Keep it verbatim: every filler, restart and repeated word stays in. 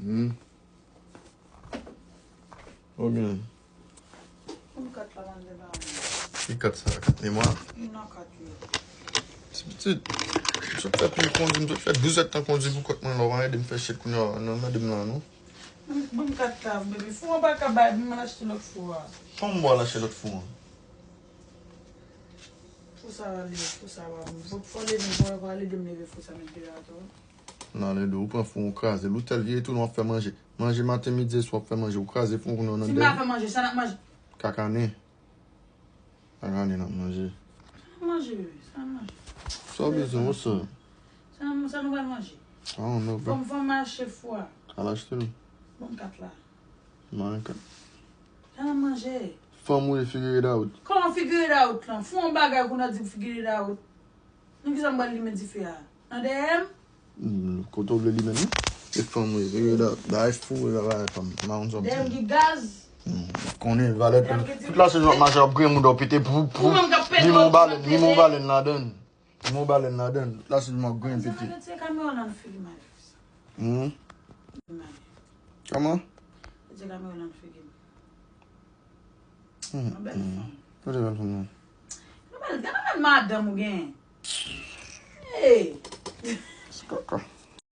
Hmm. Oubyen. Pou m kat la, mande ba mwen. Ki kat sa? Kat memwa? Youn nan kat yo. Ti pitit. M sot fè pil kondi, m sot fè douz èdtan kondi pou kont mwen la, w pa ede m fè shit kounye a, non, mande m la, non. Ban m kat la, baby. Fou an pa ka bay, m al achte lòt fou a. Kòman m al achte lòt fou an? Fou sa ale, fou sa pa bon. Fò, fò leve, fò, fò al ede m leve fou sa, met deyò a tou. Nan lede, ou pran fou, ou kraze l, ou tèl vye tou, w ap fè manje. Manje maten, midi, e swa, w ap fè manje, ou kraze fou, ou nan Si m pa deyò. Fè manje, sa n ap manje? Kakanen. Kakanen n ap manje. Sa n ap manje, bebe, sa n ap manje? Sa w bezwen, ou sa? Sa n ap, sa nou pral manje? I don't know, bro. Fò m, fò m achte fou a. Al achte l. Ban m kat la. Ban m kat. Sa n ap manje? Fanm ou ye, figure it out. Kòman figure it out lan? Fou an bagay kounye a di figure it out. Nan kisa m pral limen dife a? Nan dèyè m? Hmm, kote w vle limen l? E fanm ou ye, figure it out. Bagay fou, bagay fanm. M pa konn sa w ap di. Dèyè m gen gaz. Hmm, konnen valè. Dèyè m gen tout la se jòt mache ap grenn moun dò pete pou, pou. Ou menm k ap pete, limen yon balèn, limen yon balèn ladann. Limen yon balèn ladann. Tout la se jòt grenn pete. Sa fè ti kamera nan figi m. Hmm? Kòman? Ti kamera nan figi m. Hmm, yon bèl fanm. Kote bèl fanm nan? Yon bèl, gade bèl madanm ou gen. Hey! Se kaka.